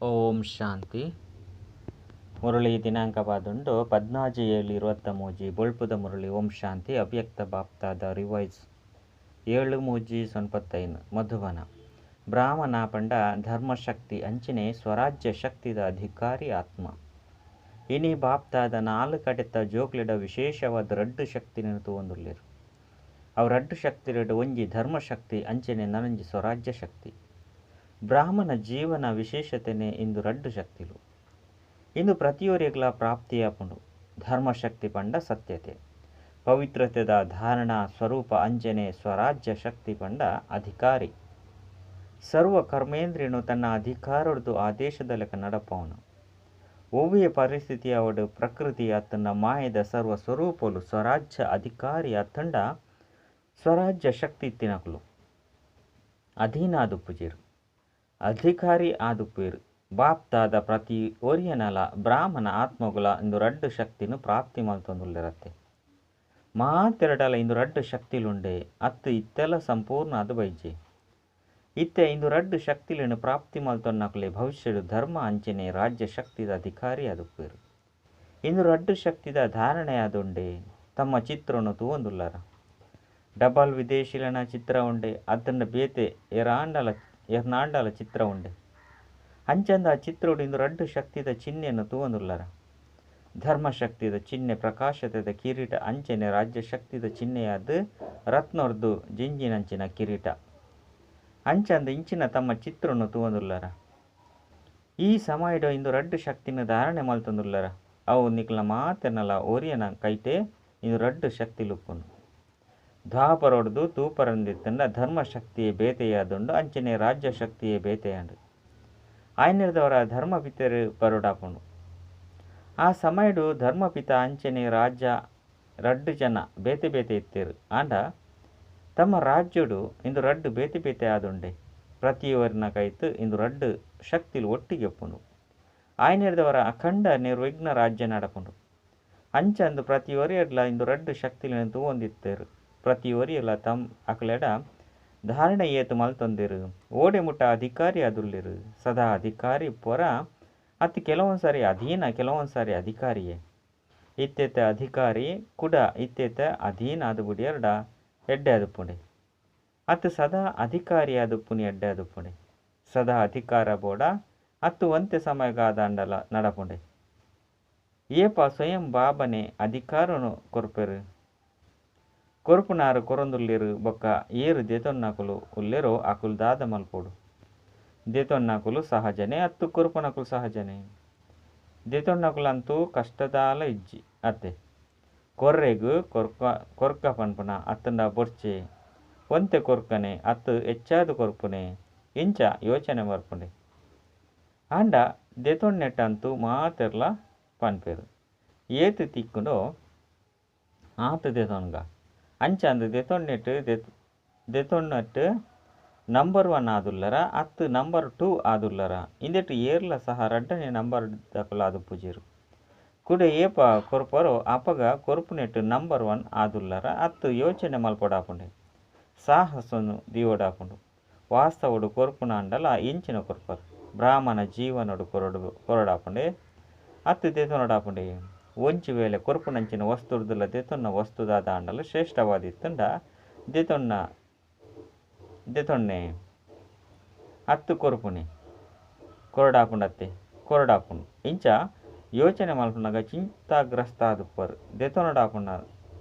ಓಂ ಶಾಂತಿ. ಮುರಳಿ ದಿನಾಂಕ ಬಾದುಂಡು 14/7/23. ಬೊಳ್ಪುದ ಮುರಳಿ. ಓಂ ಶಾಂತಿ. ಅವ್ಯಕ್ತ ಬಾಪ್ತಾದ ರಿವೈಸ್ 7/3/95, ಮಧುಬನ. ಬ್ರಾಹ್ಮಣ ಪಂಡ ಧರ್ಮಶಕ್ತಿ ಅಂಚಿನೆ ಸ್ವರಾಜ್ಯ ಶಕ್ತಿದ ಅಧಿಕಾರಿ ಆತ್ಮ. ಇನಿ ಬಾಪ್ತಾದ ನಾಲ್ ಕಡೆತ ಜೋಕ್ಲೆಡ ವಿಶೇಷವಾದ ರಡ್ಡು ಶಕ್ತಿನ ತೂವೊಂದುಲ್ಲೆರ್. ಅವು ರಡ್ಡು ಶಕ್ತಿಲೆಡ್ ಒಂಜಿ ಧರ್ಮಶಕ್ತಿ ಅಂಚನೆ ನನೊಂಜಿ ಸ್ವರಾಜ್ಯ ಶಕ್ತಿ. ಬ್ರಾಹ್ಮಣ ಜೀವನ ವಿಶೇಷತೆನೆ ಇಂದು ರಡ್ಡು ಶಕ್ತಿಲು. ಇಂದು ಪ್ರತಿಯೊರಿಗ್ಲ ಪ್ರಾಪ್ತಿಯಾಪುಂಡು. ಧರ್ಮಶಕ್ತಿ ಪಂಡ ಸತ್ಯತೆ, ಪವಿತ್ರತೆದ ಧಾರಣಾ ಸ್ವರೂಪ ಅಂಚನೆ ಸ್ವರಾಜ್ಯ ಶಕ್ತಿ ಪಂಡ ಅಧಿಕಾರಿ. ಸರ್ವ ಕರ್ಮೇಂದ್ರಿಯನು ತನ್ನ ಅಧಿಕಾರೊಡ್ದು ಆದೇಶದ ಲೆಕ್ಕ ನಡಪವನು. ಒವ್ವೇ ಪರಿಸ್ಥಿತಿಯಾವಡು ಪ್ರಕೃತಿ ಅತ್ತಂಡ ಮಾಯದ ಸರ್ವ ಸ್ವರೂಪಲು ಸ್ವರಾಜ್ಯ ಅಧಿಕಾರಿ ಅತ್ತಂಡ ಸ್ವರಾಜ್ಯ ಶಕ್ತಿ ಇತ್ತಿನಕುಲು ಅಧೀನ ಆದುಪ್ಪುಜೆರು, ಅಧಿಕಾರಿ ಆದುಪ್ಪೇರು. ಬಾಪ್ತಾದ ಪ್ರತಿ ಒರಿಯನಲ ಬ್ರಾಹ್ಮಣ ಆತ್ಮಗುಲ ಇಂದು ರಡ್ಡು ಶಕ್ತಿನು ಪ್ರಾಪ್ತಿ ಮಲ್ತೊಂದುಲ್ಲೆರತ್ತೆ. ಮಾತೆರಡಲ ಇಂದು ರಡ್ಡು ಶಕ್ತಿಲುಂಡೆ ಅತ್ತು ಇತ್ತೆಲ ಸಂಪೂರ್ಣ ಅದು ಬೈಜೆ. ಇತ್ತೆ ಇಂದು ರಡ್ಡು ಶಕ್ತಿలను ಪ್ರಾಪ್ತಿ ಮಲ್ತೊನ್ನಕುಲೆ ಭವಿಷ್ಯಡು ಧರ್ಮ ಅಂಚನೆ ರಾಜ್ಯ ಶಕ್ತಿದ ಅಧಿಕಾರಿ ಆದುಪ್ಪೇರು. ಇಂದು ರಡ್ಡು ಶಕ್ತಿದ ಧಾರಣೆಯಾದುಂಡೆ. ತಮ್ಮ ಚಿತ್ರನು ತೂವೊಂದುಲ್ಲರ. ಡಬಲ್ ವಿದೇಶಿಲನ ಚಿತ್ರ ಉಂಡೆ ಅತ್ತಂಡ ಬೇತೆ ಎರ್ನಾಂಡಲ ಚಿತ್ರ ಉಂಡೆ. ಅಂಚಂದ ಆ ಚಿತ್ರೋಡು ಇಂದು ರಡ್ಡು ಶಕ್ತಿದ ಚಿಹ್ನೆಯನ್ನು ತೂವೊಂದುಲ್ಲರ. ಧರ್ಮಶಕ್ತಿದ ಚಿಹ್ನೆ ಪ್ರಕಾಶದ ಕಿರೀಟ ಅಂಚನೆ ರಾಜ್ಯ ಶಕ್ತಿದ ಚಿಹ್ನೆಯಾದ ರತ್ನೊರ್ದು ಜಿಂಜಿನಂಚಿನ ಕಿರೀಟ. ಅಂಚಂದ ಇಂಚಿನ ತಮ್ಮ ಚಿತ್ರನು ತೂವೊಂದುಲ್ಲರ. ಈ ಸಮಯದ ಇಂದು ರಡ್ಡು ಶಕ್ತಿನ ಧಾರಣೆ ಮಲ್ತೊಂದುಲ್ಲರ. ಅವು ನಿಕ್ಲ ಮಾತೆರ್ನಲ ಒರಿಯನ ಕೈಟೆ ಇಂದು ರಡ್ಡು ಶಕ್ತಿ ಲುಪ್ಪುನು. ದ್ವಾಪರೊಡ್ದು ತೂಪರಂದಿತ್ತಂಡ ಧರ್ಮಶಕ್ತಿಯೇ ಬೇತೆಯಾದುಂಡು ಅಂಚನೆ ರಾಜ್ಯ ಶಕ್ತಿಯೇ ಬೇತೆಯಾಂಡು. ಆಯ್ನಿರ್ದವರ ಧರ್ಮಪಿತರು ಬರೋಡಾಪುಂಡು. ಆ ಸಮಯಡು ಧರ್ಮಪಿತ ಅಂಚನೆ ರಾಜ್ಯ ರಡ್ಡು ಜನ ಬೇತೆ ಬೇತೆ ಇತ್ತೇರು. ಆಂಡ ತಮ್ಮ ರಾಜ್ಯಡು ಇಂದು ರಡ್ಡು ಬೇತೆ ಬೇತೆ ಆದುಂಡೆ. ಪ್ರತಿಯೊರಿನ ಕೈತು ಇಂದು ರಡ್ಡು ಶಕ್ತಿಲು ಒಟ್ಟಿಗೆ ಒಪ್ಪುಂಡು. ಆಯ್ನಿರ್ದವರ ಅಖಂಡ ನಿರ್ವಿಘ್ನ ರಾಜ್ಯ ನಡಪುಂಡು. ಅಂಚಂದು ಪ್ರತಿಯೊರಿಯಡ್ಲ ಇಂದು ರಡ್ಡು ಶಕ್ತಿలను ತೂವೊಂದಿತ್ತೇರು. ಪ್ರತಿಯೊರಿಯಲ ತಮ್ಮ ಅಕಲೆಡ ಧಾರಣೆ ಏತು ಮಲ್ತೊಂದಿರು. ಓಡೆ ಮುಟ್ಟ ಅಧಿಕಾರಿ ಆದುಲ್ಲೆರು. ಸದಾ ಅಧಿಕಾರಿ ಪೊರ ಅತಿ ಕೆಲವೊಂದು ಸಾರಿ ಅಧೀನ, ಕೆಲವೊಂದು ಸಾರಿ ಅಧಿಕಾರಿಯೇ. ಇತ್ತೆತ್ತ ಅಧಿಕಾರಿ ಕುಡ ಇತ್ತೆತ್ತ ಅಧೀನ ಆದು ಬುಡಿಯರ್ಡ ಎಡ್ಡೆ ಆದುಪ್ಪುಂಡೆ. ಅತ್ತು ಸದಾ ಅಧಿಕಾರಿ ಆದುಪ್ಪುನಿ ಎಡ್ಡೆ ಆದುಪ್ಪುಂಡೆ. ಸದಾ ಅಧಿಕಾರ ಬೋಡ ಅತ್ತು ಒಂತೆ ಸಮಯಗಾದಾಂಡಲ ನಡಪುಂಡೆ. ಏಪ ಸ್ವಯಂ ಬಾಬನೆ ಅಧಿಕಾರನು ಕೊರ್ಪೆರು. ಕೊರ್ಪುನಾರು ಕೊರೊಂದುಲ್ಲೆರು ಬೊಕ್ಕ ಏರು ದೆತೊನ್ನಕುಲು ಉಲ್ಲೆರೋ ಅಕುಲು ದಾದ ಮಲ್ಪೊಡು. ದೆತೊನ್ನಕುಲು ಸಹಜನೆ ಅತ್ತು ಕೊರ್ಪುನಕುಲು ಸಹಜನೆ. ದೆತೊನ್ನಕುಲಂತೂ ಕಷ್ಟದಾಲ ಇಜ್ಜಿ ಅತ್ತೆ. ಕೊರ್ರೆಗು ಕೊರ್ಕ ಕೊರ್ಕ ಪನ್ಪುನ ಅತ್ತಂಡ ಬೊರ್ಚೆ ಒಂತೆ ಕೊರ್ಕನೆ ಅತ್ತು ಹೆಚ್ಚಾದು ಕೊರ್ಪುನೆ ಇಂಚ ಯೋಚನೆ ಬರ್ಪುಂಡೆ. ಆಂಡ ದೆತೊನ್ನೆಟ್ಟಂತೂ ಮಾತೆರ್ಲ ಪನ್ಪೆರು. ಏತು ತಿಕ್ಕುಂಡೋ ಆತು ದೆತೊನ್ಗ. ಅಂಚಂದು ದೆತೊನ್ನೆಟ್ಟು ದೆತೊನ್ನಟ್ಟು ನಂಬರ್ 1 ಆದುಲ್ಲರ ಅತ್ತು ನಂಬರ್ 2 ಆದುಲ್ಲರ. ಇಂದೆಟ್ಟು ಏರ್ಲ ಸಹ ರಡ್ಡನೆ ನಂಬರ್ ದಕುಲಾದುಪ್ಪುಜೆರು. ಕುಡೆ ಏಪ ಕೊರ್ಪರೋ ಅಪಗ ಕೊರ್ಪುನೆಟ್ಟು ನಂಬರ್ 1 ಆದುಲ್ಲರ ಅತ್ತು ಯೋಚನೆ ಮಲ್ಪೊಡಾಪುಂಡೆ. ಸಾಹಸನು ದೀವೊಡಾಪುಂಡು. ವಾಸ್ತವಡು ಕೊರ್ಪುನಾಂಡಲ ಇಂಚಿನ ಕೊರ್ಪರು. ಬ್ರಾಹ್ಮಣ ಜೀವನಡು ಕೊರಡಾಪುಂಡೆ ಅತ್ತು ದೆತೊನೊಡಾಪುಂಡೆ. ಒಂಜಿ ವೇಳೆ ಕೊರ್ಪುನಂಚಿನ ವಸ್ತುರ್ದುಲ ದೆತೊನ್ನ ವಸ್ತುದಾದ ಆಂಡಲ ಶ್ರೇಷ್ಠವಾದಿತ್ತಂಡ ದೆತೊನ್ನೆ ಅತ್ತು ಕೊರ್ಪುನೆ ಕೊರಡಾಪುಂಡತ್ತೆ ಕೊರಡಾಪುಂಡು. ಇಂಚ ಯೋಚನೆ ಮಲ್ಪುನಗ ಚಿಂತಾಗ್ರಸ್ತ ಆದುಪ್ಪರು. ದೆತೊನೊಡಾಪುಂಡ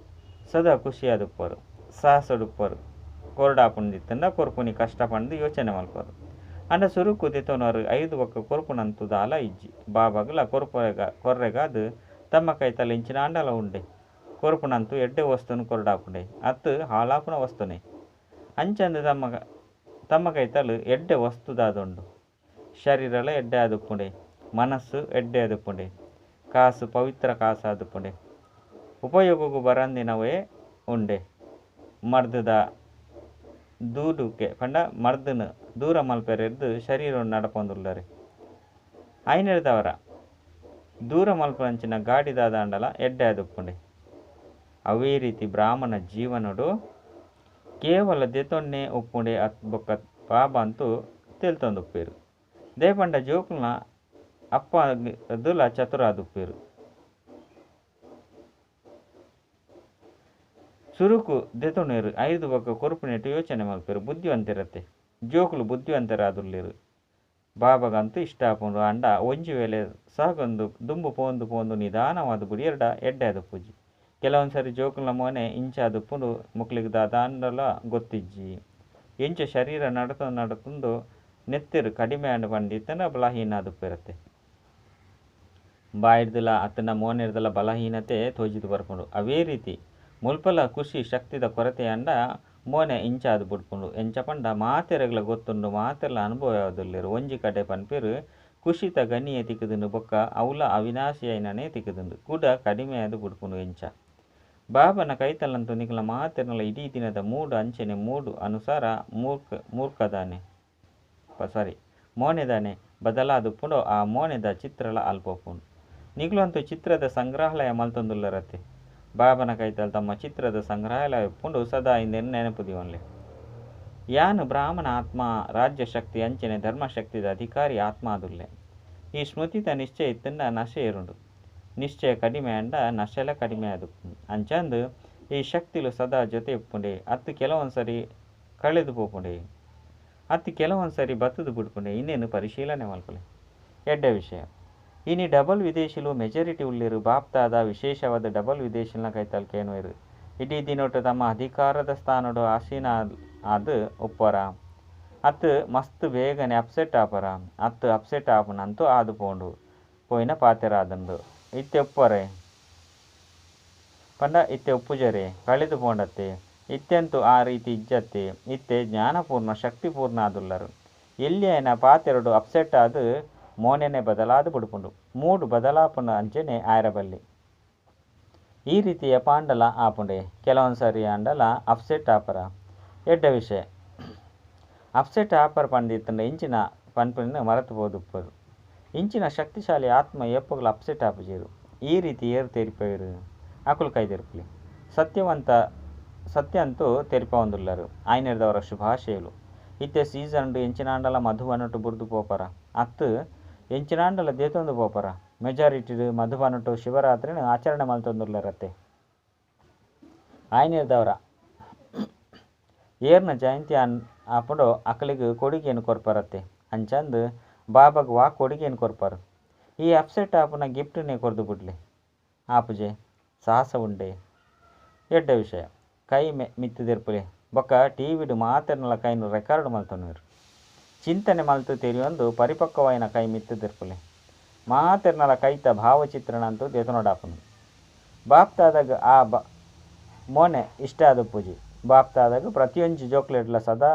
ಸದಾ ಖುಷಿಯಾದುಪ್ಪರು. ಸಾಹಸಡುಪ್ಪರು. ಕೊರಡಾಪುಂಡಿತ್ತಂಡ ಕೊರ್ಪುನಿ ಕಷ್ಟ ಪಂದು ಯೋಚನೆ ಮಲ್ಪರು. ಅಂಡ ಸುರುಕು ದೆತೊನರು 5 ಬೊಕ್ಕ ಕೊರ್ಪುನಂತು ದಾಲ ಇಜ್ಜಿ. ಬಾಬಾಗುಲ ಕೊರ್ರೆಗಾದು ತಮ್ಮ ಕೈತಲ ಇಂಚಿನ ಆಂಡಲ ಉಂಡೆ. ಕೊರ್ಪುನಂತು ಎಡ್ಡೆ ವಸ್ತುನು ಕೊರಡಾಪುಂಡೆ ಅತ್ತು ಹಾಳಾಪುನ ವಸ್ತುನೆ. ಅಂಚಂದು ತಮ್ಮ ಕೈತಲು ಎಡ್ಡೆ ವಸ್ತುದಾದುಂಡು. ಶರೀರಲ ಎಡ್ಡೆ ಆದುಪ್ಪುಂಡೆ, ಮನಸ್ಸು ಎಡ್ಡೆ ಆದುಪ್ಪುಂಡೆ, ಕಾಸು ಪವಿತ್ರ ಕಾಸು ಆದುಪ್ಪುಂಡೆ, ಉಪಯೋಗಕ್ಕೂ ಬರಂದಿನವೇ ಉಂಡೆ. ಮರ್ದದ ದೂಡುಕೆ ಪಂಡ ಮರ್ದನು ದೂರ ಮಲ್ಪೆರೆರ್ದು ಶರೀರ ನಡಪೊಂದುಲ್ಲರೆ. ಐನೆರ್ದವರ ದೂರ ಮಲ್ಪಂಚಿನ ಗಾಡಿದಾದಾಂಡಲ ಎಡ್ಡೆ ಆದುಪ್ಪುಂಡೆ. ಅವೇ ರೀತಿ ಬ್ರಾಹ್ಮಣ ಜೀವನಡು ಕೇವಲ ದೆತೊನ್ನೆ ಉಪ್ಪುಂಡೆ ಅತ್ ಬೊಕ್ಕ ಬಾಬ ಅಂತೂ ತೆಲ್ತೊಂದುಪ್ಪೇರು. ದೇಪಂಡ ಜೋಕುಲ್ನ ಅಪ್ಪದುಲ ಚತುರಾದುಪ್ಪೇರು. ಸುರುಕು ದೆತೊಣೇರು ಐದು ಬೊಕ್ಕ ಕೊರ್ಪುನೆಟ್ ಯೋಚನೆ ಮಲ್ಪೇರು ಬುದ್ಧಿವಂತೆರತೆ. ಜೋಕುಲು ಬುದ್ಧಿವಂತರಾದುಲ್ಲೆರು. ಬಾಬಗಂತೂ ಇಷ್ಟ ಆಪುಂಡು ಆಂಡ ಒಂಜಿ ವೇಳೆ ಸಾಗೊಂದು ದುಂಬು ಪೋಂದು ಪೋಂದು ನಿಧಾನವಾದ ಬುಡಿಯರ್ಡ ಎಡ್ಡೆ ಆದುಪ್ಪುಜಿ. ಕೆಲವೊಂದು ಸರಿ ಜೋಕುಲ್ನ ಮೋನೆ ಇಂಚಾದುಪ್ಪುಂಡು ಮುಕ್ಲಿಗ್ ದಾದಾಂಡಲ ಗೊತ್ತಿಜ್ಜಿ. ಎಂಚ ಶರೀರ ನಡತೊಂದು ನಡತೊಂದು ನೆತ್ತೆರು ಕಡಿಮೆ ಆಂಡ್ ಪಂಡಿತ್ತಂಡ ಬಲಹೀನ ಆದುಪ್ಪೆರತೆ. ಬಾಯಿಡ್ದಲ ಅತ್ತಂಡ ಮೋನೆಡ್ದಲ ಬಲಹೀನತೆ ತೋಜಿದ್ ಬರ್ಪುಂಡು. ಅವೇ ರೀತಿ ಮುಲ್ಪಲ ಖುಷಿ ಶಕ್ತಿದ ಕೊರತೆ ಅಂಡ ಮೋನೆ ಇಂಚಾದ್ ಬುಡ್ಪುಂಡು. ಎಂಚ ಪಂಡ ಮಾತೆರೆಗ್ಲ ಗೊತ್ತುಂಡು ಮಾತೆರ್ಲ ಅನುಭವ ಆದುಲ್ಲೆರ್. ಒಂಜಿ ಕಡೆ ಪನ್ಪೆರ್ ಖುಷಿತ ಗನಿಯೇ ತಿಕ್ಕುದುಂಡು ಬೊಕ್ಕ ಅವ್ಲ ಅವಿನಾಶಿ ಐನನೇ ತಿಕ್ಕುದುಂಡು ಕುಡ ಕಡಿಮೆ ಆದ್ ಬುಡ್ಪುಂಡು ಎಂಚ. ಬಾಬನ ಕೈತಲಂತೂ ನಿಕಲ ಮಾತೆರ್ನಲ ಇಡೀ ದಿನದ ಮೂಡು ಅಂಚನೆ ಮೂಡು ಅನುಸಾರ ಮೂರ್ಖದಾನೆ ಸಾರಿ ಮೋನೆದಾನೆ ಬದಲಾದುಪ್ಪುಂಡು. ಆ ಮೋನೆದ ಚಿತ್ರಲ ಅಲ್ಪೊಪುಂಡು. ನಿಕುಲಂತೂ ಚಿತ್ರದ ಸಂಗ್ರಹಾಲಯ ಮಲ್ತೊಂದುಲ್ಲರತೆ. ಬಾಬನ ಕೈತಲ್ ತಮ್ಮ ಚಿತ್ರದ ಸಂಗ್ರಹಾಲಯ ಉಪ್ಪುಂಡು ಸದಾ ಇಂದೆನ್ ನೆನಪು ದಿವೊನ್ಲೆ. ಯಾನು ಬ್ರಾಹ್ಮಣ ಆತ್ಮ ರಾಜ್ಯ ಶಕ್ತಿ ಅಂಚನೆ ಧರ್ಮಶಕ್ತಿದ ಅಧಿಕಾರಿ ಆತ್ಮ ಆದುಲ್ಲೆ. ಈ ಸ್ಮೃತಿತ ನಿಶ್ಚಯ ಇತ್ತಂಡ ನಶೆ ಏರುಂಡು. ನಿಶ್ಚಯ ಕಡಿಮೆ ಅಂಡ ನಶೆಲ ಕಡಿಮೆ ಆದುಪ್ಪುಂಡು. ಅಂಚಂದು ಈ ಶಕ್ತಿಲು ಸದಾ ಜೊತೆ ಉಪ್ಪುಂಡೆ ಅತ್ತು ಕೆಲವೊಂದು ಸರಿ ಕಳೆದು ಪೋಪುಂಡೆ ಅತ್ತು ಕೆಲವೊಂದು ಸರಿ ಬತ್ತದು ಬಿಡ್ಪುಂಡೆ ಇನ್ನೇನು ಪರಿಶೀಲನೆ ಮಲ್ಪಲೆ. ಎಡ್ಡೆ ವಿಷಯ. ಇನಿ ಡಬಲ್ ವಿದೇಶಿಲು ಮೆಜಾರಿಟಿ ಉಲ್ಲೇರು. ಬಾಪ್ತಾದ ವಿಶೇಷವಾದ ಡಬಲ್ ವಿದೇಶಿಲ್ನ ಕೈತಲ್ ಕೇನುವೆರು. ಇಡೀ ದಿನೊಟು ತಮ್ಮ ಅಧಿಕಾರದ ಸ್ಥಾನಡು ಆಸೀನ ಆದ್ ಉಪ್ಪರ ಅತ್ತು ಮಸ್ತ್ ಬೇಗನೆ ಅಪ್ಸೆಟ್ ಆಪರ ಅತ್ತು ಅಪ್ಸೆಟ್ ಆಪುನಂತೂ ಆದು ಪೋಂಡು ಪೋಯಿನ ಪಾತೆರಾದುಂಡು. ಇತ್ತೆ ಉಪ್ಪರೆ ಪಂಡ ಇತ್ತೆ ಉಪ್ಪುಜರೆ ಕಳೆದು ಪೋಂಡತ್ತೆ ಇತ್ತೆಂತೂ ಆ ರೀತಿ ಇಜ್ಜತ್ತೆ ಇತ್ತೆ ಜ್ಞಾನಪೂರ್ಣ ಶಕ್ತಿಪೂರ್ಣ ಆದುಲ್ಲರು. ಎಲ್ಲಿಯನ ಪಾತೆರಡು ಅಪ್ಸೆಟ್ ಆದ್ ಮೋನೆನೆ ಬದಲಾದ ಬುಡ್ಪುಂಡು. ಮೂಡು ಬದಲಾಪುಂಡು ಅಂಚನೆ ಆಯರ ಬಲ್ಲಿ. ಈ ರೀತಿ ಎಪಾಂಡಲ ಆಪುಂಡೆ ಕೆಲವೊಂದು ಸರಿ ಆಂಡಲ ಅಪ್ಸೆಟ್ ಆಪರ. ಎಡ್ಡೆ ವಿಷಯ. ಅಪ್ಸೆಟ್ ಆಪರ ಪಂಡಿತ್ತಂಡ ಇಂಚಿನ ಪನ್ಪಿನ ಮರತು ಪೋದುಪ್ಪರು. ಇಂಚಿನ ಶಕ್ತಿಶಾಲಿ ಆತ್ಮ ಏಪೊಗ್ಲ ಅಪ್ಸೆಟ್ ಆಪುಜೆರು. ಈ ರೀತಿ ಏರು ತೆರಿಪವೆರು ಅಕುಲು ಕೈದೆರ್ಪುಲಿ. ಸತ್ಯವಂತ ಸತ್ಯಂತೂ ತೆರಿಪವೊಂದುಲ್ಲರು. ಆಯ್ನೆರ್ದವರ ಶುಭಾಶಯಲು. ಇತ್ತೆ ಸೀಸನ್ ಎಂಚಿನಾಂಡಲ ಮಧುಬನಟು ಬುರ್ದು ಪೋಪರ ಅತ್ತು ಎಂಚಿನಾಂಡಲ ದೇತೊಂದು ಪೋಪರ. ಮೆಜಾರಿಟಿ ಮಧುಬನಟು ಶಿವರಾತ್ರಿನ ಆಚರಣೆ ಮಲ್ತೊಂದುಲ್ಲರತೆ. ಆಯ್ನೆರ್ದವರ ಏರ್ನ ಜಯಂತಿ ಆಪುಂಡು ಅಕಲಿಗ್ ಕೊಡುಗೆಯನ್ನು ಕೊರ್ಪರತ್ತೆ. ಅಂಚಂದು ಬಾಬಾಗ್ ವಾ ಕೊಡುಗೆಯನ್ನು ಕೊರ್ಪರು. ಈ ಅಪ್ಸೆಟ್ ಆಪುನ ಗಿಫ್ಟ್ನೇ ಕೊರ್ದು ಬುಡ್ಲೆ ಆಪುಜೆ ಸಾಹಸ ಉಂಡೆ. ಎಡ್ಡೆ ವಿಷಯ. ಕೈ ಮಿತ್ತುದೆರ್ಪುಲೆ ಬೊಕ್ಕ ಟಿವಿಡ್ ಮಾತೆರ್ನಲ ಕೈನ್ ರೆಕಾರ್ಡ್ ಮಲ್ತೊನುವೆರು. ಚಿಂತನೆ ಮಲ್ತು ತೆರಿಯೊಂದು ಪರಿಪಕ್ವವಾಯಿನ ಕೈ ಮಿತ್ತುದೆರ್ಪುಲೆ. ಮಾತೆರ್ನಲ ಕೈತ ಭಾವಚಿತ್ರಣ ಅಂತೂ ದೆತೊನೊಡಾಪುಂಡು. ಬಾಪ್ತಾದಾಗ ಆ ಮೋನೆ ಇಷ್ಟ ಆದುಪ್ಪುಜಿ. ಬಾಪ್ತಾದಾಗ ಪ್ರತಿಯೊಂಜಿ ಜೋಕ್ಲೆಡ್ಲ ಸದಾ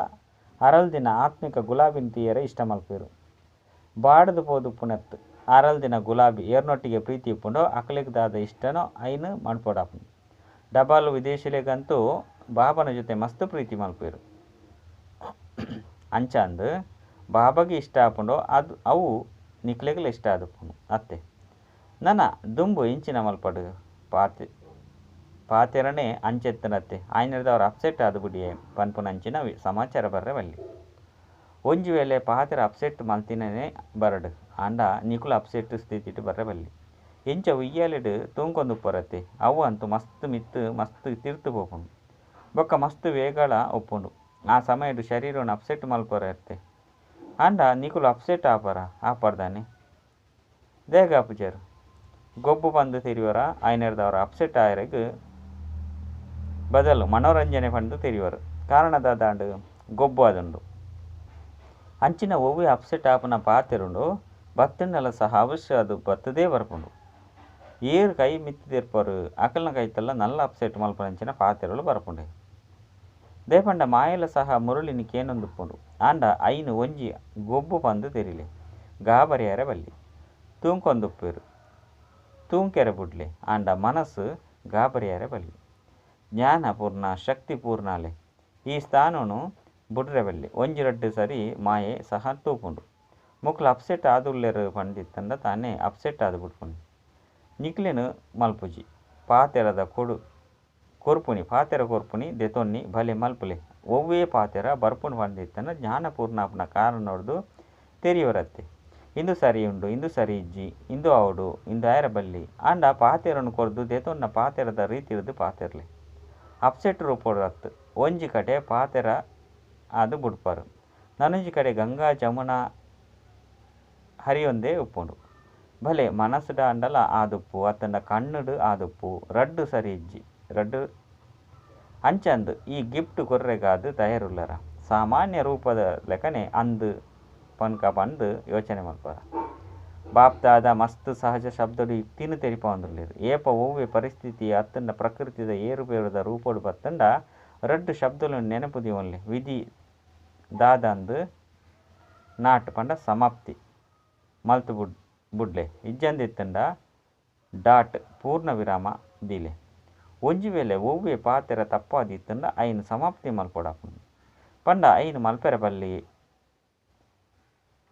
ಅರಲ್ದಿನ ಆತ್ಮಿಕ ಗುಲಾಬಿನ ತೀಯರೆ ಇಷ್ಟ ಮಲ್ಪೆರು. ಬಾಡದು ಪೋದುಪ್ಪುನತ್ತು ಅರಲ್ದಿನ ಗುಲಾಬಿ ಏರ್ನೊಟ್ಟಿಗೆ ಪ್ರೀತಿ ಉಪ್ಪುಂಡು ಅಕಲಿಗ್ ದಾದ ಇಷ್ಟನೋ ಐನು ಮಣ್ಪೊಡಾಪುಂಡು. ಡಬಲ್ ವಿದೇಶಿಲೆಗಂತೂ ಬಾಬನ ಜೊತೆ ಮಸ್ತ್ ಪ್ರೀತಿ ಮಲ್ಪೆರು. ಅಂಚಂದು ಬಾಬಾಗೆ ಇಷ್ಟ ಆಪುಂಡು ಅದು ಅವು ನಿಕ್ಲೆಗ್ಲ ಇಷ್ಟ ಆದುಪ್ಪುಂಡು ಅತ್ತೆ. ನನ ದುಂಬು ಇಂಚಿನ ಮಲ್ಪಡು ಪಾತೆರನೆ ಅಂಚೆತ್ತನತ್ತೆ ಆಯ್ನೆರ್ದವರ ಅಪ್ಸೆಟ್ ಆದು ಬುಡಿಯೆ ಪನ್ಪುನಂಚಿನ ಸಮಾಚಾರ ಬರ್ರೆ ಬಲ್ಲಿ. ಒಂಜಿ ವೇಳೆ ಪಾತೆರ ಅಪ್ಸೆಟ್ ಮಲ್ತಿನೇ ಬರಡು ಆಂಡ ನಿಕುಲು ಅಪ್ಸೆಟ್ ಸ್ಥಿತಿಟ್ ಬರ್ರೆ ಬಲ್ಲಿ. ಎಂಚ ಉಯ್ಯಾಲೆಡ್ ತೂಂಕೊಂದುಪ್ಪರತ್ತೆ ಅವು ಅಂತೂ ಮಸ್ತ್ ಮಿತ್ತು ಮಸ್ತ್ ತಿರ್ತು ಪೋಪುಂಡು ಬೊಕ್ಕ ಮಸ್ತ್ ವೇಗಳ ಉಪ್ಪುಂಡು. ಆ ಸಮಯಡ್ ಶರೀರವನ್ನು ಅಪ್ಸೆಟ್ ಮಲ್ಪರತ್ತೆ ಆಂಡ ನಿಕುಲು ಅಪ್ಸೆಟ್ ಆಪರ ಆಪರ್ದಾನೆ ದೇಗ ಆಪುಜರು. ಗೊಬ್ಬು ಪಂದು ತೆರಿವರ ಆಯ್ನೆರ್ದವರ ಅಪ್ಸೆಟ್ ಆಯರೆಗ್ ಬದಲು ಮನೋರಂಜನೆ ಪಂದು ತೆರಿವರು. ಕಾರಣ ದಾದಾಂಡು ಗೊಬ್ಬು ಆದುಂಡು. ಅಂಚಿನ ಒವ್ವೆ ಅಪ್ಸೆಟ್ ಆಪುನ ಪಾತೆರುಂಡು ಬತ್ತಂಡಲ ಸಹ ಅವಶ್ಯ ಅದು ಬತ್ತದೇ ಬರ್ಪುಂಡು. ಏರು ಕೈ ಮಿತ್ತುದೆರ್ಪರು ಅಕಲ್ನ ಕೈತಲ್ಲ ನಲ್ಲ ಅಪ್ಸೆಟ್ ಮಲ್ಪುನಂಚಿನ ಪಾತೆರಲು ಬರ್ಪುಂಡೆ. ದೇಪಂಡ ಮಾಯಲ ಸಹ ಮುರುಳಿನ ಕೇನೊಂದುಪ್ಪುಂಡು. ಆಂಡ ಐನು ಒಂಜಿ ಗೊಬ್ಬು ಪಂದು ತೆರಿಲೆ ಗಾಬರಿಯಾರೆ ಬಲ್ಲಿ. ತೂಂಕೊಂದುಪ್ಪೇರು ತೂಂಕೆರೆ ಬುಡ್ಲೆ ಆಂಡ ಮನಸ್ಸು ಗಾಬರಿಯಾರೆ ಬಲ್ಲಿ. ಜ್ಞಾನಪೂರ್ಣ ಶಕ್ತಿ ಪೂರ್ಣಾಲೆ ಈ ಸ್ಥಾನನು ಬುಡ್ರೆ ಬಲ್ಲಿ. ಒಂಜಿ ರಡ್ಡು ಸರಿ ಮಾಯೆ ಸಹ ತೂಪುಂಡು. ಮುಕ್ಲು ಅಪ್ಸೆಟ್ ಆದುಲ್ಲೆರು ಪಂಡಿತ್ತಂಡ ತಾನೇ ಅಪ್ಸೆಟ್ ಆದು ಬುಡ್ಪುಂಡು. ನಿಕ್ಲೆನು ಮಲ್ಪುಜಿ ಪಾತೆರದ ಕೊಡು ಕೊರ್ಪುನಿ ಪಾತೆರ ಕೊರ್ಪುನಿ ದೆತೊನ್ನಿ ಬಲೆ ಮಲ್ಪುಲೆ. ಒವ್ವೇ ಪಾತೆರ ಬರ್ಪುಂಡು ಪಂಡಿತ್ತಂಡ ಜ್ಞಾನಪೂರ್ಣ ಆಪುನ ಕಾರಣೊಡ್ದು ತೆರಿಯವರತ್ತೆ. ಇಂದು ಸರಿ ಉಂಡು, ಇಂದು ಸರಿ ಇಜ್ಜಿ, ಇಂದು ಆವೊಡು, ಇಂದು ಆಯೆರೆ ಬಲ್ಲಿ. ಆಂಡ ಪಾತೆರೊನು ಕೊರ್ದು ದೆತೊನ್ನ ಪಾತೆರದ ರೀತಿರ್ದ್ ಪಾತೆರ್ಲೆ. ಅಪ್ಸೆಟ್ ರೂಪೊಡು ಅತ್ತ್. ಒಂಜಿ ಕಡೆ ಪಾತೆರ ಆದ್ ಬುಡ್ಪರ್. ನನೊಂಜಿ ಕಡೆ ಗಂಗಾ ಜಮುನಾ ಹರಿಯೊಂದೇ ಉಪ್ಪುಂಡು. ಭಲೆ ಮನಸ್ಡ್ ಆಂಡಲ ಆದುಪ್ಪು ಅತ್ತ್ಂಡ ಕಣ್ಣುಡು ಆದುಪ್ಪು ರಡ್ಡ್ ಸರಿ ಇಜ್ಜಿ ರಡ್ಡ್ ಅಂಚಂದ್ ಈ ಗಿಫ್ಟ್ ಕೊರ್ರೆಗಾದ್ ತಯಾರುಲ್ಲರ ಸಾಮಾನ್ಯ ರೂಪದ ಲೆಕನೆ ಅಂದ್ ಪನ್ಕ ಪಂದ್ ಯೋಚನೆ ಮಲ್ಪರ. ಬಾಪ್ದಾದ ಮಸ್ತ್ ಸಹಜ ಶಬ್ದಡ್ ಯುಕ್ತಿನ್ ತೆರಿಪಾವೊಂದುಲ್ಲೆರ್. ಏಪ ಒವ್ವೆ ಪರಿಸ್ಥಿತಿ ಅತ್ತ್ಂಡ ಪ್ರಕೃತಿದ ಏರುಪೇರುದ ರೂಪೊಡು ಬತ್ತ್ಂಡ ರಡ್ಡ್ ಶಬ್ದೊಲೆನ್ ನೆನಪು ದೀವೊನ್ಲೆ ವಿಧಿ ದಾದಂದ್ not ಪಂಡ ಸಮಾಪ್ತಿ ಮಲ್ತ್ ಬುಡ್ಲೆ ಇಜ್ಜಂದಿತ್ತ್ಂಡ ಡಾಟ್ ಪೂರ್ಣ ವಿರಾಮ ದೀಲೆ. ಒಂಜಿ ವೇಳೆ ಒವ್ವೆ ಪಾತೆರ ತಪ್ಪಾದಿತ್ತ್ಂಡ ಐನ್ ಸಮಾಪ್ತಿ ಮಲ್ಪೊಡಾಪುಂಡು. ಪಂಡ ಐನ್ ಮಲ್ಪೆರೆ ಬಲ್ಲಿ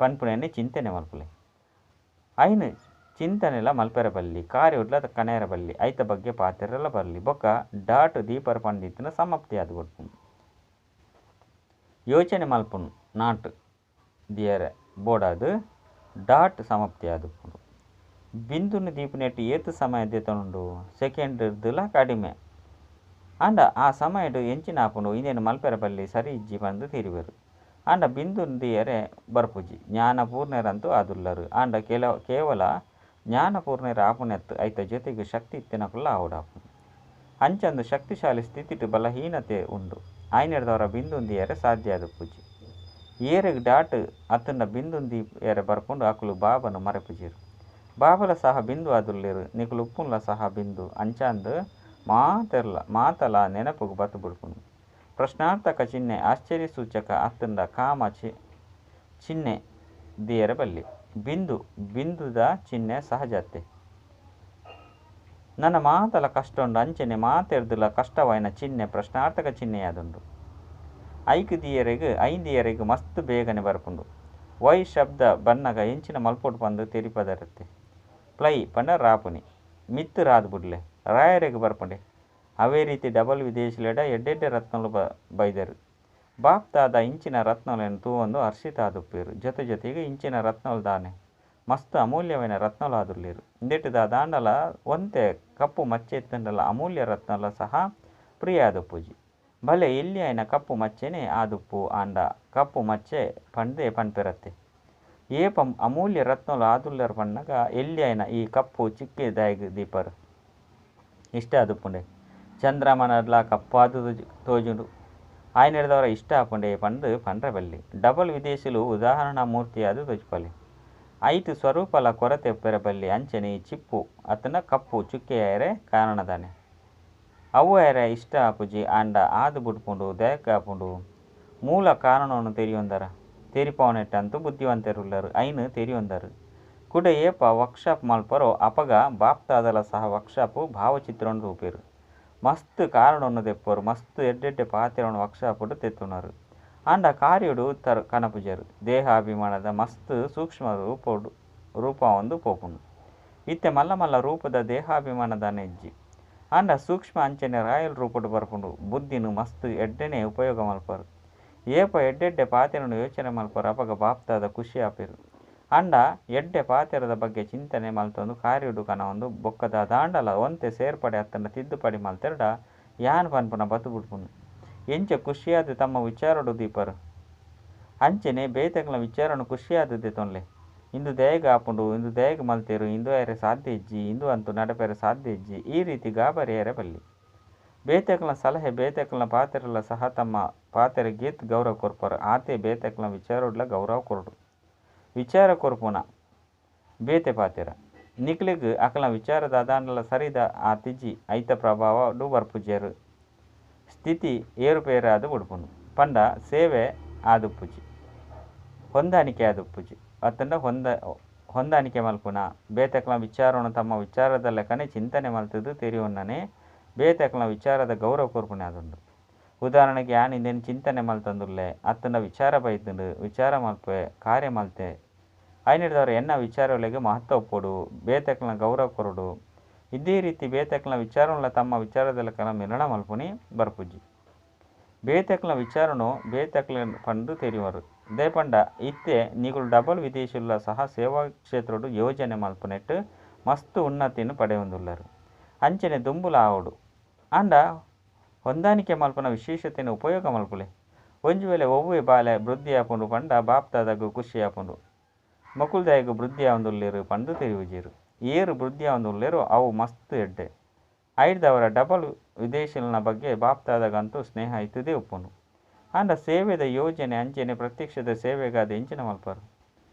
ಪನ್ಪುನೆನ್ ಚಿಂತನೆ ಮಲ್ಪುಲೆ. ಐನ್ ಚಿಂತನೆಲ ಮಲ್ಪೆರೆ ಬಲ್ಲಿ ಕಾರ್ಯೊಡ್ಲ ಕನೆಯೆರೆ ಬಲ್ಲಿ ಐತ ಬಗ್ಗೆ ಪಾತೆರಲ ಬಲ್ಲಿ ಬೊಕ್ಕ ಡಾಟ್ ದೀಪರ್ ಪಂದಿತ್ತ್ಂಡ ಸಮಾಪ್ತಿ ಆದ್ ಬುಡ್ಪುಂಡು. ಯೋಚನೆ ಮಲ್ಪುನು not ದಿಯರೆ ಬೋಡಾದ್ ಡಾಟ್ ಸಮಾಪ್ತಿ ಆದುಪ್ಪುಂಡು. ಬಿಂದುನು ದೀಪುನೆಟ್ ಏತ್ ಸಮಯ ದೆತೊನುಂಡು ಸೆಕೆಂಡ್ ರ್ದುಲ ಕಡಿಮೆ. ಆಂಡ ಆ ಸಮಯಡ್ ಎಂಚಿನ ಆಪುಂಡು ಇಂದೆನ್ ಮಲ್ಪೆರೆ ಬಲ್ಲಿ ಸರಿ ಇಜ್ಜಿ ಪಂದ್ ತೆರಿವೆರ್. ಆಂಡ ಬಿಂದುನು ದೀಯರೆ ಬರ್ಪುಜಿ. ಜ್ಞಾನ ಪೂರ್ಣರಂತೂ ಆದುಲ್ಲರ್. ಆಂಡ ಕೇವಲ ಜ್ಞಾನ ಪೂರ್ಣೆರ್ ಆಪುನೆತ್ ಐತ ಜೊತೆಗ್ ಶಕ್ತಿ ಇತ್ತಿನಕುಲು ಆವೊಡಾಪುಂಡು. ಅಂಚಂದ್ ಶಕ್ತಿಶಾಲಿ ಸ್ಥಿತಿಟ್ ಬಲಹೀನತೆ ಉಂಡು. ಆಯಿನೆಡ್ದಾವರ ಬಿಂದುನು ದೀಯರೆ ಸಾಧ್ಯ ಆದುಪ್ಪುಜಿ. ಏರೆಗ್ ಡಾಟ್ ಅತ್ತ್ಂಡ ಬಿಂದುನು ದೀಯರೆ ಬರ್ಪುಂಡು ಅಕುಲು ಬಾಬಾನ್ ಮರಪುಜೆರ್. ಬಾಬಲ ಸಹ ಬಿಂದು ಆದುಲ್ಲೆರ್ ನಿಕುಲು ಉಪ್ಪುನ್ಲ ಸಹ ಬಿಂದು ಅಂಚಾಂದ್ ಮಾತೆರ್ಲ ಮಾತಲ ನೆನಪುಗು ಬತ್ತ್ ಬುಡ್ಪುಂಡು. ಪ್ರಶ್ನಾರ್ಥಕ ಚಿಹ್ನೆ ಆಶ್ಚರ್ಯ ಸೂಚಕ ಅತ್ತ್ಂಡ ಕಾಮ ಚಿಹ್ನೆ ದಿಯರೆ ಬಲ್ಲಿ. ಬಿಂದು ಬಿಂದುದ ಚಿಹ್ನೆ ಸಹಜತೆ. ನನ ಮಾತಲ ಕಷ್ಟ ಉಂಡು ಅಂಚನೆ ಮಾತೆರ್ದುಲ ಕಷ್ಟವಾಯಿನ ಚಿಹ್ನೆ ಪ್ರಶ್ನಾರ್ಥಕ ಚಿಹ್ನೆಯಾದುಂಡು. ಐಕ್ ದಿಯರೆಗ್ ಐನ್ ದಿಯರೆಗ್ ಮಸ್ತ್ ಬೇಗನೆ ಬರ್ಪುಂಡು. ವೈ ಶಬ್ದ ಬನ್ನಗ ಎಂಚಿನ ಮಲ್ಪೊಡು ಪಂದ್ ತೆರಿಪದರತ್ತೆ. ಪ್ಲೈ ಪಂಡ ರಾಪುನಿ. ಮಿತ್ತ್ ರಾದ್ ಬುಡ್ಲೆ. ರಾಯೆರೆಗ್ ಬರ್ಪುಂಡೆ. ಅವೇ ರೀತಿ ಡಬಲ್ ವಿದೇಶಿಲೆಡ ಎಡ್ಡೆಡ್ಡೆ ರತ್ನಲು ಬೈದೆರ್. ಬಾಪ್ದಾದ ಇಂಚಿನ ರತ್ನೊಲೆನ್ ತೂವೊಂದು ಹರ್ಷಿತ ಆದುಪ್ಪೆರ್. ಜೊತೆ ಜೊತೆಗೆ ಇಂಚಿನ ರತ್ನೊಲು ದಾನೆ ಮಸ್ತ್ ಅಮೂಲ್ಯವಾಯಿನ ರತ್ನೊಲು ಆದುಲ್ಲೆರ್. ಇಂದೆಟ್ ದಾದಾಂಡಲ ಒಂತೆ ಕಪ್ಪು ಮಚ್ಚೆ ಇತ್ತ್ಂಡಲ ಅಮೂಲ್ಯ ರತ್ನೊಲ ಸಹ ಪ್ರಿಯ ಆದುಪ್ಪುಜಿ. ಭಲೆ ಎಲ್ಯ ಆಯಿನ ಕಪ್ಪು ಮಚ್ಚೆನೆ ಆದುಪ್ಪು ಆಂಡ ಕಪ್ಪು ಮಚ್ಚೆ ಪಂದೇ ಪನ್ಪೆರತ್ತೆ. ಏಪ ಅಮೂಲ್ಯ ರತ್ನೊಲು ಆದುಲ್ಲೆರ್ ಪನ್ನಗ ಎಲ್ಯ ಆಯಿನ ಈ ಕಪ್ಪು ಚಿಕ್ಕೆ ದಾಯೆಗ್ ದೀಪರ್. ಇಷ್ಟ ಆದುಪ್ಪುಂಡೆ. ಚಂದ್ರಮನಡ್ಲ ಕಪ್ಪಾದ್ ತೋಜುಂಡು. ಆಯಿನೆಡ್ದಾವರ ಇಷ್ಟ ಆಪುಂಡೆ ಪಂದ್ ಪನ್ರೆ ಬಲ್ಲಿ. ಡಬಲ್ ವಿದೇಶಿಲು ಉದಾಹರಣಾ ಮೂರ್ತಿಯಾದ್ ತೋಜಿಪಲೆ. ಐಟ್ ಸ್ವರೂಪಲ ಕೊರತೆ ಉಪ್ಪೆರೆ ಬಲ್ಲಿ ಅಂಚನೆ ಈ ಚಿಪ್ಪು ಅತ್ತ್ಂಡ ಕಪ್ಪು ಚುಕ್ಕೆಯಾಯೆರೆ ಕಾರಣ ದಾನೆ. ಅವು ಆಯೆರೆ ಇಷ್ಟ ಆಪುಜಿ ಆಂಡ ಆದ್ ಬುಡ್ಪುಂಡು ದಾಯೆಗ್ ಆಪುಂಡು. ಮೂಲ ಕಾರಣೊನು ತೆರಿಯೊಂದರ. ತೆರಿಪಾವುನೆಟ್ಟಂತೂ ಬುದ್ಧಿವಂತೆರುಲ್ಲರ್ ಐನ್ ತೆರಿಯೊಂದರ್. ಕುಡ ಏಪ ವರ್ಕ್ಶಾಪ್ ಮಲ್ಪರೋ ಅಪಗ ಬಾಪ್ದಾದಲ ಸಹ ವರ್ಕ್ಶಾಪ್ ಭಾವಚಿತ್ರೊನು ತೂಪೆರ್. ಮಸ್ತ್ ಕಾರಣೊನು ದೆಪ್ಪರು ಮಸ್ತ್ ಎಡ್ಡೆಡ್ಡೆ ಪಾತೆರೊನು ವರ್ಕ್ಶಾಪ್ ದೆತ್ತೊನರು. ಆಂಡ ಕಾರ್ಯೊಡು ಕನಪುಜೆರ್. ದೇಹಾಭಿಮಾನದ ಮಸ್ತ್ ಸೂಕ್ಷ್ಮ ರೂಪೊಡು ರೂಪವೊಂದು ಪೋಪುಂಡು. ಇತ್ತೆ ಮಲ್ಲ ಮಲ್ಲ ರೂಪದ ದೇಹಾಭಿಮಾನ ದಾನೆ ಇಜ್ಜಿ. ಆಂಡ ಸೂಕ್ಷ್ಮ ಅಂಚನೆ ರಾಯಲ್ ರೂಪೊಡು ಬರ್ಪುಂಡು. ಬುದ್ಧಿನ್ ಮಸ್ತ್ ಎಡ್ಡೆನೆ ಉಪಯೋಗ ಮಲ್ಪರು. ಏಪ ಎಡ್ಡೆಡ್ಡೆ ಪಾತೆರೊನು ಯೋಚನೆ ಮಲ್ಪರು ಅಪಗ ಬಾಪ್ದಾದ ಖುಷಿ ಆಪೆರ್. ಆಂಡ ಎಡ್ಡೆ ಪಾತೆರದ ಬಗ್ಗೆ ಚಿಂತನೆ ಮಲ್ತೊಂದು ಕಾರ್ಯೊಡು ಕನವೊಂದು ಬೊಕ್ಕ ದಾದಾಂಡಲ ಒಂತೆ ಸೇರ್ಪಡೆ ಅತ್ತ್ಂಡ ತಿದ್ದುಪಡಿ ಮಲ್ತೆರ್ಡ ಯಾನ್ ಪನ್ಪುನ ಬತ್ತ್ ಬುಡ್ಪುಂಡು. ಎಂಚ ಖುಷಿಯಾದ್ ತಮ್ಮ ವಿಚಾರೊಡು ದೀಪರ್. ಅಂಚನೆ ಬೇತೆಕ್ಲೆನ ವಿಚಾರೊನು ಖುಷಿಯಾದ್ ದೆತೊನ್ಲೆ. ಇಂದು ದಾಯೆಗ್ ಆಪುಂಡು ಇಂದು ದಾಯೆಗ್ ಮಲ್ತೆರ್ ಇಂದು ಆಯೆರೆ ಸಾಧ್ಯ ಇಜ್ಜಿ ಇಂದು ಅಂತೂ ನಡಪೆರೆ ಸಾಧ್ಯ ಇಜ್ಜಿ ಈ ರೀತಿ ಗಾಬರಿ ಆಯೆರೆ ಬಲ್ಲಿ. ಬೇತೆಕ್ಲೆನ ಸಲಹೆ ಬೇತೆಕ್ಲೆನ ಪಾತೆರಲ ಸಹ ತಮ್ಮ ಪಾತೆರಗ್ ಏತ್ ಗೌರವ ಕೊರ್ಪರ್ ಆತೆ ಬೇತೆಕ್ಲೆನ ವಿಚಾರೊಡ್ಲ ಗೌರವ ಕೊರೊಡು. ವಿಚಾರ ಕೊರ್ಪುನ ಬೇತೆ ಪಾತೆರ. ನಿಕ್ಲೆಗ್ ಅಕಲ್ನ ವಿಚಾರ ದಾದಾಂಡಲ ಸರಿದ ಆತಿಜಿ ಐತ ಪ್ರಭಾವಡ್ ಬರ್ಪುಜೆರ್. ಸ್ಥಿತಿ ಏರುಪೇರಾದ್ ಬುಡ್ಪುಂಡು. ಪಂಡ ಸೇವೆ ಆದುಪ್ಪುಜಿ. ಹೊಂದಾಣಿಕೆ ಆದುಪ್ಪುಜಿ. ಅತ್ತ್ಂಡ ಹೊಂದಾಣಿಕೆ ಮಲ್ಪುನ ಬೇತೆಕ್ಲೆನ ವಿಚಾರೊನು ತಮ್ಮ ವಿಚಾರದ ಲೆಕ್ಕನೆ ಚಿಂತನೆ ಮಲ್ತುದು ತೆರಿಯೊನ್ನನೆ ಬೇತೆಕ್ಲೆನ ವಿಚಾರದ ಗೌರವ ಕೊರ್ಪುನೆ ಆದುಂಡು. ಉದಾಹರಣೆಗೆ ಯಾನ್ ಇಂದೆನ್ ಚಿಂತನೆ ಮಲ್ತೊಂದುಲ್ಲೆ ಅತ್ತ್ಂಡ ವಿಚಾರ ಬೈದ್ಂಡ್ ವಿಚಾರ ಮಲ್ಪೆ ಕಾರ್ಯ ಮಲ್ತೆ ಐನೆಡ್ದಾವರ ಎನ್ನ ವಿಚಾರೊಲೆಗ್ ಮಹತ್ವ ಉಪ್ಪೊಡು ಬೇತೆಕ್ಲೆನ ಗೌರವ ಕೊರೊಡು. ಇದೇ ರೀತಿ ಬೇತೆಕ್ಲೆನ ವಿಚಾರೊನ್ಲ ತಮ್ಮ ವಿಚಾರದ ಲೆಕ್ಕನ ಮಿಲನ ಮಲ್ಪುನಿ ಬರ್ಪುಜಿ. ಬೇತೆಕ್ಲೆನ ವಿಚಾರೊನು ಬೇತೆಕ್ಲೆನ ಪಂದ್ ತೆರಿಯುವರು. ದಾಯೆಪಂಡ ಇತ್ತೆ ನಿಕುಲು ಡಬಲ್ ವಿದೇಶಿಲ ಸಹ ಸೇವಾ ಕ್ಷೇತ್ರಡ್ ಯೋಜನೆ ಮಲ್ಪುನೆಟ್ಟ್ ಮಸ್ತ್ ಉನ್ನತಿನ್ ಪಡೆಯೊಂದುಲ್ಲರ್. ಅಂಚನೆ ದುಂಬುಲ ಆವೊಡು. ಆಂಡ ಹೊಂದಾಣಿಕೆ ಮಲ್ಪುನ ವಿಶೇಷತೆನ್ ಉಪಯೋಗ ಮಲ್ಪುಲೆ. ಒಂಜಿ ವೇಳೆ ಒವ್ವೆ ಬಾಲೆ ವೃದ್ಧಿ ಆಪುಂಡು ಪಂಡ ಬಾಪ್ತಾದಗ್ ಖುಷಿ ಆಪುಂಡು. ಮೊಕುಲು ದಾಯೆಗ್ ವೃದ್ಧಿ ಆವೊಂದುಲ್ಲೆರ್ ಪಂದ್ ತೆರಿಯುಜೆರ್. ಏರ್ ವೃದ್ಧಿ ಆವೊಂದುಲ್ಲೆರೋ ಅವು ಮಸ್ತ್ ಎಡ್ಡೆ. ಐಡ್ದಾವರ ಡಬಲ್ ವಿದೇಶಿಲ್ನ ಬಗ್ಗೆ ಬಾಪ್ತಾದಗಂತೂ ಸ್ನೇಹ ಇತ್ತುದೇ ಉಪ್ಪುಂಡು. ಆಂಡ ಸೇವೆದ ಯೋಜನೆ ಅಂಚನೆ ಪ್ರತ್ಯಕ್ಷದ ಸೇವೆಗಾದ್ ಎಂಚಿನ ಮಲ್ಪರು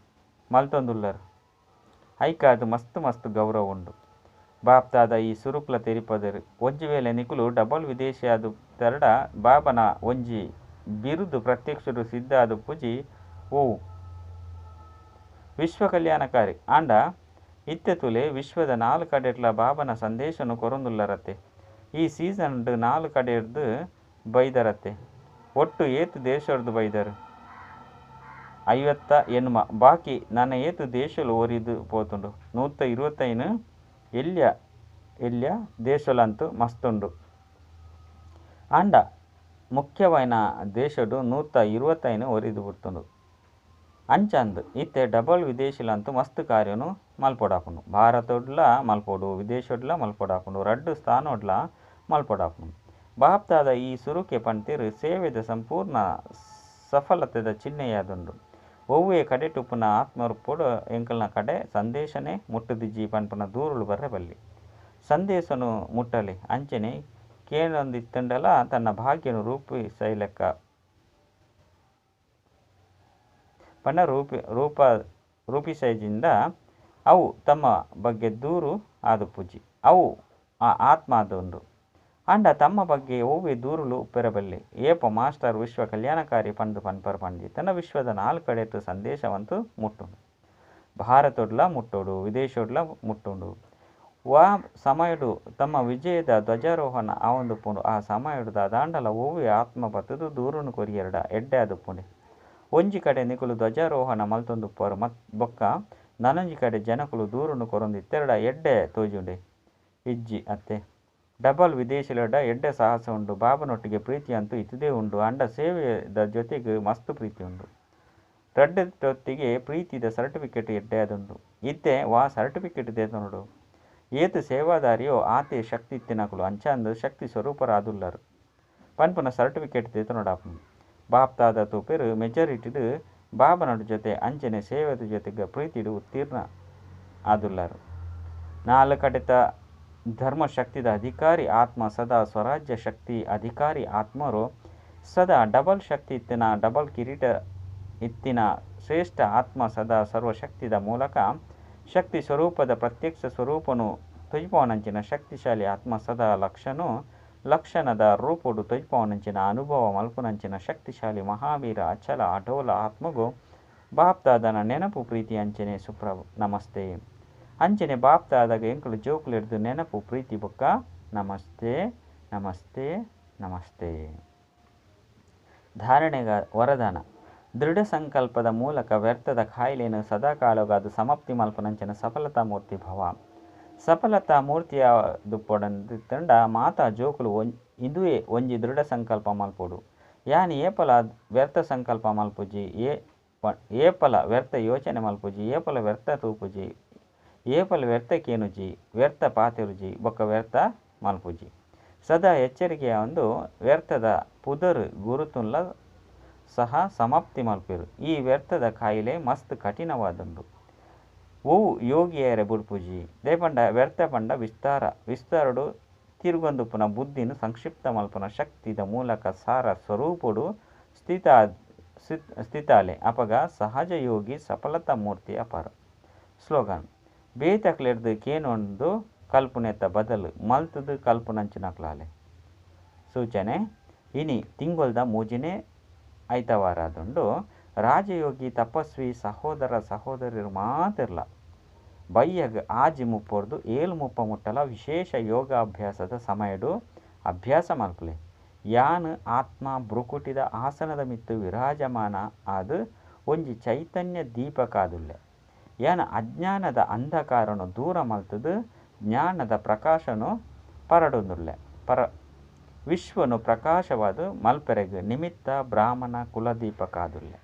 ಮಲ್ತೊಂದುಲ್ಲರ್. ಐಕಾದ್ ಮಸ್ತ್ ಮಸ್ತ್ ಗೌರವ ಉಂಡು. ಬಾಪ್ತಾದ ಈ ಸುರುಕ್ಲ ತೆರಿಪದೆರ್. ಒಂಜಿ ವೇಳೆ ನಿಕುಲು ಡಬಲ್ ವಿದೇಶಿ ಆದ್ ತರಡ ಬಾಬನ ಒಂಜಿ ಬಿರುದು ಪ್ರತ್ಯಕ್ಷಡ್ ಸಿದ್ಧ ಆದುಪ್ಪುಜಿ ಒವ್? ವಿಶ್ವ ಕಲ್ಯಾಣಕಾರಿ. ಆಂಡ ಇತ್ತೆ ತೂಲೆ ವಿಶ್ವದ ನಾಲ್ ಕಡೆಟ್ಲ ಬಾಬನ ಸಂದೇಶನ್ ಕೊರೊಂದುಲ್ಲರತ್ತೆ. ಈ ಸೀಸನ್ ಡ್ ನಾಲ್ ಕಡೆರ್ದ್ ಬೈದರತ್ತೆ. ಒಟ್ಟು ಏತ್ ದೇಶರ್ದ್ ಬೈದರ್? 58. ಬಾಕಿ ನನ ಏತ್ ದೇಶಲು ಒರಿದ್ ಪೋತುಂಡು? 125 ಎಲ್ಯ ಎಲ್ಯ ದೇಶಲಂತೂ ಮಸ್ತ್ ಉಂಡು. ಆಂಡ ಮುಖ್ಯವಾಯಿನ ದೇಶಡ್ 125 ಒರಿದ್ ಬುಡ್ತುಂಡು. ಅಂಚಂದ್ ಇತ್ತೆ ಡಬಲ್ ವಿದೇಶಿಲಂತೂ ಮಸ್ತ್ ಕಾರ್ಯನು ಮಲ್ಪೊಡಾಪುಂಡು. ಭಾರತಡ್ಲ ಮಲ್ಪೊಡು, ವಿದೇಶಡ್ಲ ಮಲ್ಪೊಡಾಪುಂಡು, ರಡ್ಡ್ ಸ್ಥಾನಡ್ಲ ಮಲ್ಪೊಡಾಪುಂಡು. ಬಾಪ್ತಾದ ಈ ಸುರುಕೆ ಪಂತೆರ್ ಸೇವೆದ ಸಂಪೂರ್ಣ ಸಫಲತೆದ ಚಿಹ್ನೆಯಾದುಂಡು. ಒವ್ವೇ ಕಡೆಟ್ ಉಪ್ಪುನ ಆತ್ಮರೂಪಡ್ ಎಂಕಲ್ನ ಕಡೆ ಸಂದೇಶನೇ ಮುಟ್ಟುದಿಜಿ ಪನ್ಪುನ ದೂರುಲು ಬರ್ರೆ ಬಲ್ಲಿ. ಸಂದೇಶನು ಮುಟ್ಟಲೆ. ಅಂಚನೆ ಕೇನೊಂದಿತ್ತುಂಡಲ ತನ್ನ ಭಾಗ್ಯನು ರೂಪಿಸಯಿಲೆಕ್ಕ ಪಂಡ ರೂಪ ರೂಪಿಸೈಜಿಂಡ ಅವು ತಮ್ಮ ಬಗ್ಗೆ ದೂರು ಆದುಪ್ಪುಜಿ. ಅವು ಆ ಆತ್ಮ ಆದುಂಡು. ಆಂಡ ತಮ್ಮ ಬಗ್ಗೆ ಒವ್ವೆ ದೂರುಲು ಉಪ್ಪೆರೆ ಬಲ್ಲಿ. ಏಪ ಮಾಸ್ಟರ್ ವಿಶ್ವ ಕಲ್ಯಾಣಕಾರಿ ಪಂದ್ ಪನ್ಪರ್ ಪಂದಿತ್ತಂಡ ವಿಶ್ವದ ನಾಲ್ ಕಡೆಟ್ ಸಂದೇಶವಂತೂ ಮುಟ್ಟುಂಡು. ಭಾರತಡ್ಲ ಮುಟ್ಟೊಡು, ವಿದೇಶಡ್ಲ ಮುಟ್ಟುಂಡು. ವಾ ಸಮಯಡ್ ತಮ್ಮ ವಿಜಯದ ಧ್ವಜಾರೋಹಣ ಆವೊಂದುಪ್ಪುಂಡು ಆ ಸಮಯಡ್ ದಾದಾಂಡಲ ಒವ್ವೆ ಆತ್ಮ ಬತ್ತುದು ದೂರುನು ಕೊರಿಯೆರ್ಡ ಎಡ್ಡೆ ಆದುಪ್ಪುಂಡೆ. ಒಂಜಿ ಕಡೆ ನಿಕುಲು ಧ್ವಜಾರೋಹಣ ಮಲ್ತೊಂದುಪ್ಪರು ಬೊಕ್ಕ ನನೊಂಜಿ ಕಡೆ ಜನಕುಲು ದೂರುನು ಕೊರೊಂದಿತ್ತೆರ್ಡ ಎಡ್ಡೆ ತೋಜುಂಡೆ? ಇಜ್ಜಿ ಅತ್ತೆ. ಡಬಲ್ ವಿದೇಶಿಲೆಡ ಎಡ್ಡೆ ಸಾಹಸ ಉಂಡು. ಬಾಬನೊಟ್ಟಿಗೆ ಪ್ರೀತಿ ಅಂತೂ ಇತ್ತುದೇ ಉಂಡು. ಆಂಡ ಸೇವೆದ ಜೊತೆಗ್ ಮಸ್ತ್ ಪ್ರೀತಿ ಉಂಡು. ರಡ್ಡೆತೊಟ್ಟಿಗೆ ಪ್ರೀತಿದ ಸರ್ಟಿಫಿಕೇಟ್ ಎಡ್ಡೆ ಆದುಂಡು. ಇತ್ತೆ ವಾ ಸರ್ಟಿಫಿಕೇಟ್ ದೆತೊನೊಡು? ಏತ್ ಸೇವಾದಾರಿಯೋ ಆತೇ ಶಕ್ತಿ ಇತ್ತಿನಕುಲು ಅಂಚಾಂದ್ ಶಕ್ತಿ ಸ್ವರೂಪರಾದುಲ್ಲರ್ ಪನ್ಪುನ ಸರ್ಟಿಫಿಕೇಟ್ ದೆತೊನೊಡಾಪುಂಡು. ಬಾಪ್ತಾದ ತೂಪೆರ್ ಮೆಜಾರಿಟಿಡ್ ಬಾಬನ ಜೊತೆ ಅಂಚನೆ ಸೇವೆದ ಜೊತೆಗೆ ಪ್ರೀತಿಡ್ ಉತ್ತೀರ್ಣ ಆದುಲ್ಲರ್. ನಾಲ್ ಕಡೆತ ಧರ್ಮ ಶಕ್ತಿದ ಅಧಿಕಾರಿ ಆತ್ಮ ಸದಾ ಸ್ವರಾಜ್ಯ ಶಕ್ತಿ ಅಧಿಕಾರಿ ಆತ್ಮರು ಸದಾ ಡಬಲ್ ಶಕ್ತಿ ಇತ್ತಿನ ಡಬಲ್ ಕಿರೀಟ ಇತ್ತಿನ ಶ್ರೇಷ್ಠ ಆತ್ಮ ಸದಾ ಸರ್ವಶಕ್ತಿದ ಮೂಲಕ ಶಕ್ತಿ ಸ್ವರೂಪದ ಪ್ರತ್ಯಕ್ಷ ಸ್ವರೂಪನು ತೊಜಿಪವನಂಚಿನ ಶಕ್ತಿಶಾಲಿ ಆತ್ಮ ಸದಾ ಲಕ್ಷಣದ ರೂಪೊಡು ತೊಜಿಪವನಂಚಿನ ಅನುಭವ ಮಲ್ಪುನಂಚಿನ ಶಕ್ತಿಶಾಲಿ ಮಹಾವೀರ ಅಚಲ ಅಡೋಲ ಆತ್ಮಗು ಬಾಪ್ತಾದನ ನೆನಪು ಪ್ರೀತಿ ಅಂಚನೆ ಸುಪ್ರ ನಮಸ್ತೆ. ಅಂಚನೆ ಬಾಪ್ತಾದಾಗ ಎಂಕುಲು ಜೋಕುಲೆಡ್ದು ನೆನಪು ಪ್ರೀತಿ ಬೊಕ್ಕ ನಮಸ್ತೆ ನಮಸ್ತೆ ನಮಸ್ತೆ. ಧಾರಣೆಗ ವರದಾನ ದೃಢ ಸಂಕಲ್ಪದ ಮೂಲಕ ವ್ಯರ್ಥದ ಕಾಯಿಲೆಯನ್ನು ಸದಾಕಾಲಗಾದು ಸಮಾಪ್ತಿ ಮಲ್ಪುನಂಚಿನ ಸಫಲತಾ ಮೂರ್ತಿ ಭವ. ಸಫಲತಾ ಮೂರ್ತಿಯ ದುಪ್ಪೊಡಂದಿತ್ತಂಡ ಮಾತಾ ಜೋಕುಲು ಇಂದುವೆ ಒಂಜಿ ದೃಢ ಸಂಕಲ್ಪ ಮಲ್ಪೊಡು. ಯಾನ್ ಏಪಲ ವ್ಯರ್ಥ ಸಂಕಲ್ಪ ಮಲ್ಪುಜಿ, ಏಪಲ ವ್ಯರ್ಥ ಯೋಚನೆ ಮಲ್ಪುಜಿ, ಏಪಲ ವ್ಯರ್ಥ ತೂಪುಜಿ, ಏಪಲ ವ್ಯರ್ಥ ಕೇನುಜಿ, ವ್ಯರ್ಥ ಪಾತೆರುಜಿ ಬೊಕ್ಕ ವ್ಯರ್ಥ ಮಲ್ಪುಜಿ. ಸದಾ ಎಚ್ಚರಿಕೆಯ ಒಂದು ವ್ಯರ್ಥದ ಪುದರ್ ಗುರುತುನ್ಲ ಸಹ ಸಮಾಪ್ತಿ ಮಲ್ಪೆರು. ಈ ವ್ಯರ್ಥದ ಕಾಯಿಲೆ ಮಸ್ತ್ ಕಠಿಣವಾದುಂಡು. ಒವು ಯೋಗಿಯರೆ ಬುಡ್ಪುಜಿ. ದಾಯೆಪಂಡ ವ್ಯರ್ಥ ಪಂಡ ವಿಸ್ತಾರ, ವಿಸ್ತಾರಡು ತಿರುಗೊಂದುಪ್ಪುನ ಬುದ್ಧಿನ ಸಂಕ್ಷಿಪ್ತ ಮಲ್ಪುನ ಶಕ್ತಿದ ಮೂಲಕ ಸಾರ ಸ್ವರೂಪಡು ಸ್ಥಿತಾಲೆ ಅಪಗ ಸಹಜ ಯೋಗಿ ಸಫಲತಾ ಮೂರ್ತಿ ಅಪಾರ. ಸ್ಲೋಗನ್ ಬೇತಕ್ಲೆಡ್ದು ಕೇನೊಂದು ಕಲ್ಪನೆತ್ತ ಬದಲು ಮಲ್ತದು ಕಲ್ಪನಂಚಿನಕ್ಲಾಲೆ. ಸೂಚನೆ ಇನಿ ತಿಂಗೊಲ್ದ ಮೂಜಿನೇ ಐತವಾರದುಂಡು. ರಾಜಯೋಗಿ ತಪಸ್ವಿ ಸಹೋದರ ಸಹೋದರಿರು ಮಾತೆರ್ಲ ಬಯ್ಯಗ್ 6:30 7:30 ಮುಟ್ಟಲ ವಿಶೇಷ ಯೋಗಾಭ್ಯಾಸದ ಸಮಯಡು ಅಭ್ಯಾಸ ಮಲ್ಪುಲೆ. ಯಾನ್ ಆತ್ಮ ಭ್ರುಕುಟಿದ ಆಸನದ ಮಿತ್ತು ವಿರಾಜಮಾನ ಆದ್ ಒಂಜಿ ಚೈತನ್ಯ ದೀಪಕಾದುಲ್ಲೆ. ಯಾನ್ ಅಜ್ಞಾನದ ಅಂಧಕಾರನು ದೂರ ಮಲ್ತದು ಜ್ಞಾನದ ಪ್ರಕಾಶನು ಪರಡೊಂದುಲ್ಲೆ. ವಿಶ್ವನು ಪ್ರಕಾಶವಾದ ಮಲ್ಪೆರೆಗ್ ನಿಮಿತ್ತ ಬ್ರಾಹ್ಮಣ ಕುಲದೀಪಕಾದುಲ್ಲೆ.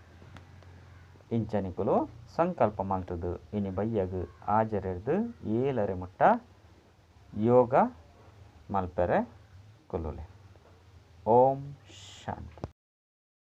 ಇಂಚ ನಿಕುಲು ಸಂಕಲ್ಪ ಮಲ್ತುದು ಇನಿ ಬಯ್ಯಗ್ ಆಜರೆರ್ದ್ ಏಳರೆ ಮುಟ್ಟ ಯೋಗ ಮಲ್ಪೆರೆ ಕುಲ್ಲುಲೆ. ಓಂ ಶಾಂತಿ.